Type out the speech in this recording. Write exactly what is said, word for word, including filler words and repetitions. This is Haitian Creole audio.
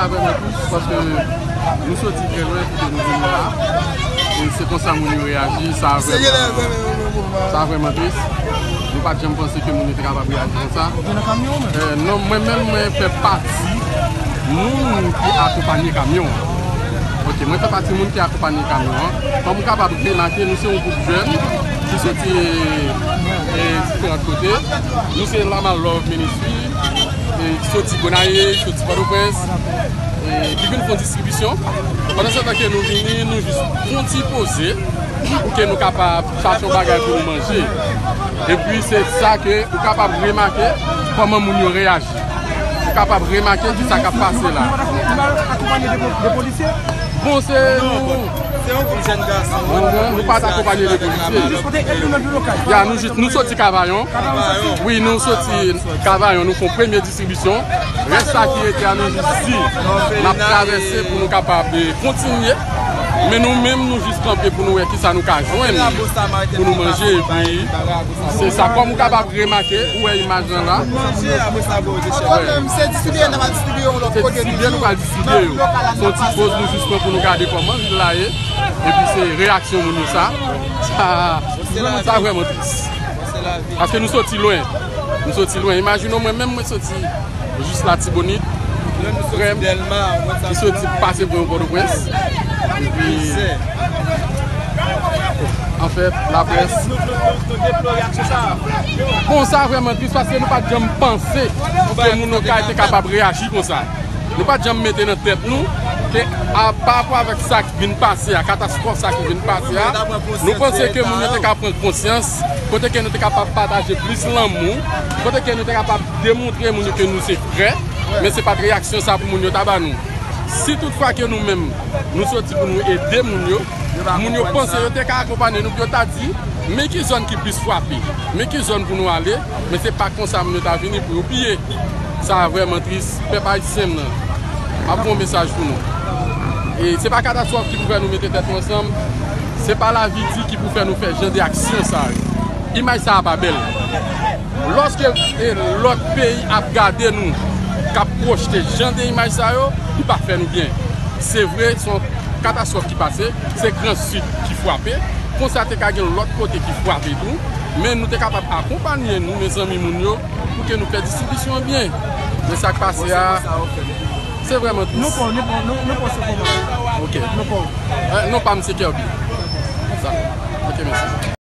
Vrèman tris, paske nou soti trè lwen pou ke nou vin la. E se konsa moun yo reyaji, sa vrèman, sa vrèman tris. Nou pa t janm panse ke moun yo te kapab reyaji konsa. Eh, non, mwen menm, mwen fè pati moun ki akonpanye kamyon an. Ok, mwen fè pati moun ki akonpanye kamyon an. Kòm ou kapab remake, nou se yon gwoup jèn ki soti, eh, diferan kote. Nou se Lama Love Ministry, eh, ki soti Gonayiv, ki soti Pòtoprens, eh, ki vin fè yon distribisyon. Pandan se tan ke nou vini, nou jis fè yon ti poze pou ke nou kapab chache yon bagay pou nou manje. Epi se sa ke ou kapab remake kòman moun yo reyaji. Ou kapab remake ki sa k ap pase la. Bon, se nou. Se yon gwoup jèn gason. Nou pa t akonpanye de polisye. Ya, nou jis, nou soti Kavayon. Wi, nou soti Kavayon, nou fè yon premye distribisyon. Rès sa ki rete a, nou jis di n ap travèse pou nou kapab, eh, kontinye. Men nou menm, nou jis kanpe pou nou wè ki sa nou ka jwenn pou nou manje. Epi, se sa, kòm ou kapab remake, ou wè imaj lan la. Manje, apre sa, bon, se chèf. Pwoblèm, se distribiye, n ap distribiye yon lòt kote toujou. Se distribiye, nou pral distribiye yo. Se yon ti poz nou jis pran pou nou gade kòman vil la ye. Epi se reyaksyon moun yo sa. Sa, sa vrèman tris. Paske nou soti lwen. Nou soti lwen. Imajine w, mwen menm, mwen soti jis Latibonit. Frè m, ki soti pase pou yon Pòtoprens. Epi, anfèt, laprès. Bon, sa vrèman tris paske nou pa t janm panse ke moun yo ka te kapab reyaji konsa. Nou pa t janm mete nan tèt nou ke, a, pa rapò avèk sa k vin pase a, katastwòf sa ki vin pase a, nou panse ke moun yo te ka pran konsyans, kote ke nou te kapab pataje plis lanmou, kote ke nou te kapab demontre moun yo ke nou se frè, men se pa t reyaksyon sa pou moun yo ta ba nou. Si toutfwa ke nou menm, nou soti pou nou ede moun yo, moun yo panse yo te ka akonpanye nou, pou yo ta di, men ki zòn ki plis frape, men ki zòn pou nou ale, men se pa konsa moun yo ta vini pou yo piye. Sa vrèman tris. Pèp ayisyen m nan, m ap voye yon mesaj pou nou. E se pa katastwòf ki pou fè nou mete tèt nou ansanm. Se pa lavi di ki pou fè nou fè jan de aksyon sa yo. Imaj sa a pa bèl. Lòske, e, lòt peyi ap gade nou, k ap pwojte jan de imaj sa yo, li pa fè nou byen. Se vre, se yon katastwòf ki pase, se Gran Sid ki frape. Konsa te ka gen lòt kote ki frape tou, men nou te kapab akonpanye nou, mezanmi, moun yo, pou ke nou fè distribisyon an byen. Men sa k pase a, se vrèman tris. Non pa w, non pa w, non, non pa w se kòman. Ok. Non pa w. Eh, non pa m se Kerby. Sa. Ok, mèsi.